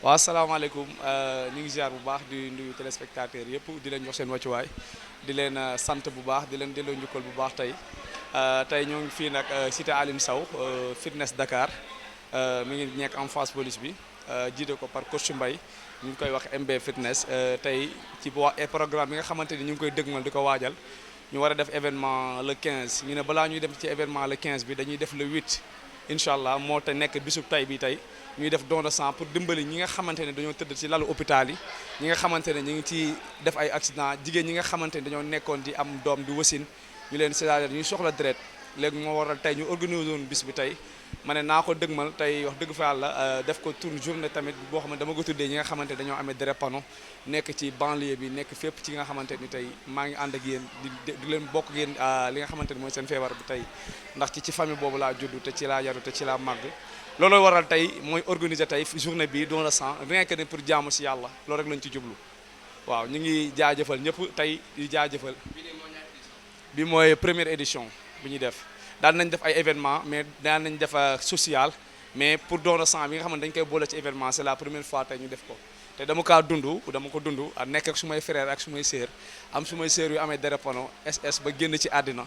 waaw asalaamaaleykum ñu ngi ziar bu baax di nuyu téléspectateurs yëpp di leen jox seen wàccuwaay di leen sant bu baax di leen delloo njukkal bu baax tey tey ñoo ngi fii nag cité Aline Sow fitness Dakar mi ngi nekk en face police bi jiite ko par coach Mbaye ñu ngi koy wax MB fitness tey ci programme bi nga xamante ni ñu ngi koy dëgmal di ko waajal ñu war a def événement le 15 ñu ne balaa ñuy dem ci événement le 15 bi dañuy def le 8 incha allah moo te nekk bisub tay bi tey ñuy def don de sang pour dimbali ñi nga xamante ne dañoo tëdd ci lalu hôpital yi ñi nga xamante ne ñu ngi ci def ay accident jigéen ñi nga xamante ne dañoo nekkoon di am doom di wasin ñu leen c'est-à-dire ñuy soxla deret léegi moo waral tey ñu organiser woon bis bi tey ma ne naa ko dëgmal tey wax dëgg fa yàlla def ko tour journée tamit boo xam ne dama ko tuddee ñi nga xamante ne dañoo amee drépano nekk ci banlieue bi nekk fépp ci nga xamante ni tey maa ngi ànd ak yéen di leen bokk ak yéen li nga xamante ni mooy seen feebar bi tey ndax ci famille boobu laa juddu te ci laa yaru te ci laa màgg looloo waral tey mooy organiser tey journée bi don le sang rien que ne pour jaamu si yàlla loolu rek lañ ci jublu waaw ñu ngi jaajëfal ñëpp tey di jaajëfal bi mooy première édition bi ñuy def daan nañ def ay événement mais daan nañ def social mais pour don le sang bi nga xam ne dañ koy boole ci événement c'est la première fois tey ñu def ko te dama ko dund a nekk ak sumay frère ak sumay sœur am sumay sœur yu amee drépano SS ba génn ci àddina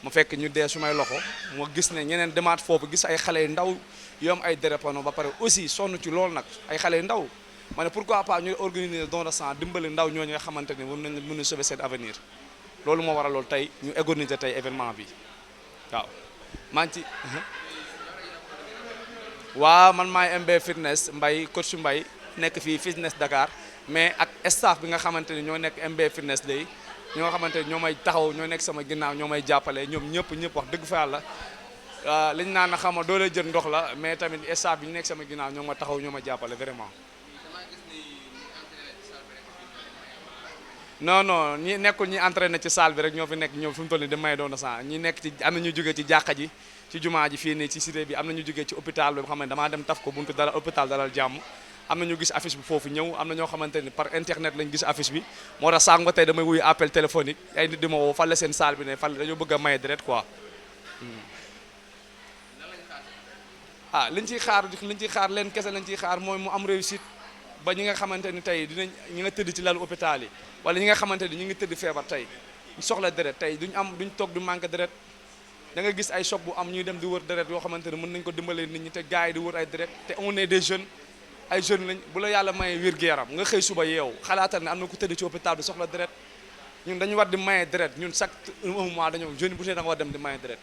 mu fekk ñu dee sumay loxo moo gis ne ñeneen demaat foofu gis ay xale yu ndaw yu am ay drépano ba pare aussi sonn ci loolu nag ay xale yu ndaw ma ne pourquoi pas ñu organiser don de sang dimbali ndaw ñooñu nga xamante ne mën a sauver seen avenir loolu moo waral loolu tey ñu organiser tey événement bi waaw maa ngi ci waaw man maay MB fitness Mbaye coach Mbaye nekk fii fitness Dakar mais ak staff bi nga xamante ni ñoo nekk MB fitness lay ñoo xamante ni ñoo may taxaw ñoo nekk sama ginnaaw ñoo may jàppale ñoom ñëpp wax dëgg fa yàlla liñ naan xam nga doole jël ndox la mais tamit staff bi ñu nekk sama ginnaaw ñoo ma taxaw ñoo ma jàppale vraiment. non ñi nekkul ñi entraîné ci salle bi rek ñoo fi nekk ñoom fi mu toll nii di may doon sang ñi nekk ci am na ñu jógee ci jàkka ji ci jumaa ji fii nii ci cité bi am na ñu jógee ci hôpital bi xam ne damaa dem taf ko buntu dalal hôpital dalal jàmm am na ñu gis affiche bi foofu ñëw am na ñoo xamante ni par internet lañ gis affiche bi moo tax sànq ba tey damay wuyu appel téléphonique ay nit di ma woo fàlle seen salle bi ne fàlle dañoo bëgg a maye deret quoi liñ ciy xaar leen kese lañ ciy xaar mooy mu am réussite ba ñi nga xamante ni tey dinañ ñi nga tëdd ci lalu hôpital yi wala ñi nga xamante ni ñu ngi tëdd feebar tey ñu soxla deret tey duñ toog du manqué deret da nga gis ay choc bu am ñuy dem di wër deret yoo xamante ne mën nañ ko dimbalee nit ñi te gars yi di wër ay deret te on est des jeunes ay jeunes lañ bu la yàlla mayee wér-gu-yaram nga xëy suba yeewu xalaatal ne am na ku tëdd ci hôpital bi soxla deret ñun dañu war di maye deret ñun chaque un mois dañoo jeune bu ne da nga war dem di maye deret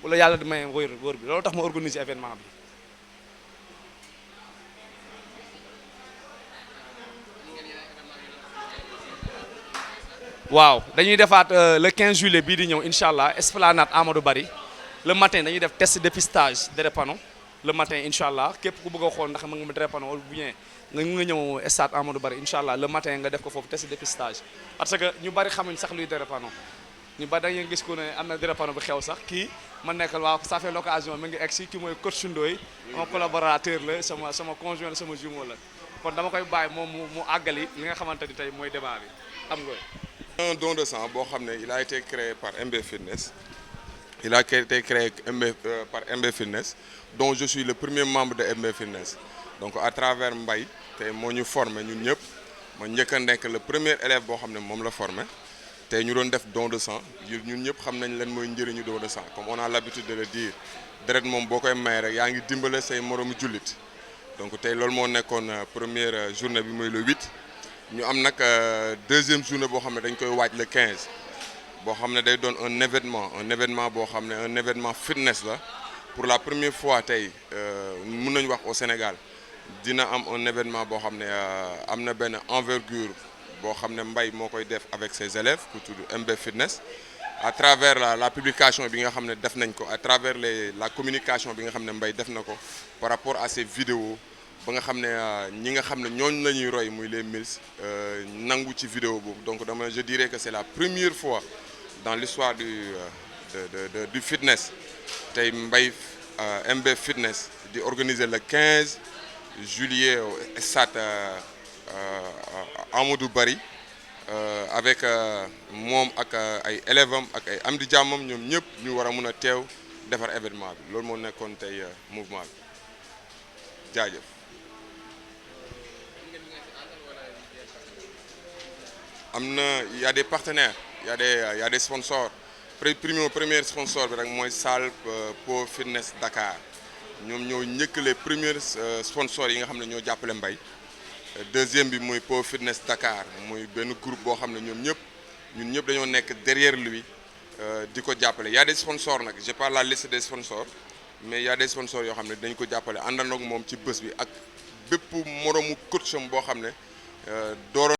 bu la yàlla di maye wër bi loolu tax ma organiser événement bi waaw dañuy defaat le 15 juillet bii di ñëw incha allah esplanade Amadou Barry le matin dañuy def test dépistage drépano le matin incha allah képp ku bëgg a xool ndax mën nga drépano ou bien nga ñëw stade Amadou Barry incha allah le matin nga def ko foofu test dépistage parce que ñu bari xamuñ sax luy drépano ñu bari da ngeen gis ko ne am na drépano bu xew sax kii ma nekkal waaw ça fait l'occasion mi ngi egg si ki mooy coach Ndoye mon collaborateur la sama conjoint la sama jumeau la kon dama koy bàyyi moom mu àggali li nga xamante ni tey mooy débat bi am nga. Un don de sang boo xam ne il a été créé par MB Fitness il a été créé par MB Fitness dont je suis le premier membre de MB Fitness donc à travers Mbaye tey moo ñu formé ñun ñëpp ma njëkk a nekk le premier élève boo xam ne moom la formé tey ñu doon def don de sang ñun ñëpp xam nañ lan mooy njëriñu don de sang comme on a l'habitude de le dire deret moom boo koy may rek yaa ngi dimbale say moroomu jullit donc tey loolu moo nekkoon première journée bi mooy le 8. ñu am nag deuxième journée boo xam ne dañ koy waaj le 15 boo xam ne day doon un événement boo xam ne un événement fitness la pour la première fois tey mun nañu wax au Sénégal dina am un événement boo xam ne am na benn envergure boo xam ne Mbaye moo koy def avec ses élèves ku tudd MB Fitness à travers la publication bi nga xam ne def nañ ko à travers la communication bi nga xam ne Mbaye def na ko par rapport à ces vidéos ba nga xam ne ñi nga xam ne ñooñu la ñuy roy muy les Mills nangu ci vidéo boobu donc je dirais que c'est la première fois dans l'histoire du fitness tey Mbaye MB Fitness di organiser le 15 juillet au stade Amadou Barry avec moom ak ay élèves am ak ay am di jàmmam ñoom ñëpp ñu war a mun a teew defar événement bi loolu moo nekkoon tey mouvement bi jaajëf il y a des partenaires, il y a des sponsors. Premier sponsor bi rek mooy salle Pau Fitness Dakar ñoom ñoo njëkk les premiers sponsors yi nga xam ne ñoo jàppale Mbaye. Deuxième bi mooy Pau Fitness Dakar muy benn groupe boo xam ne ñun ñëpp dañoo nekk derrière lui di ko jàppale. Y a des sponsors nag, j'ai pas la liste des sponsors, mais y a des sponsors yoo xam ne dañ ko jàppale àndandoo ak moom ci bés bi ak bépp moromu coacham boo xam ne dooroon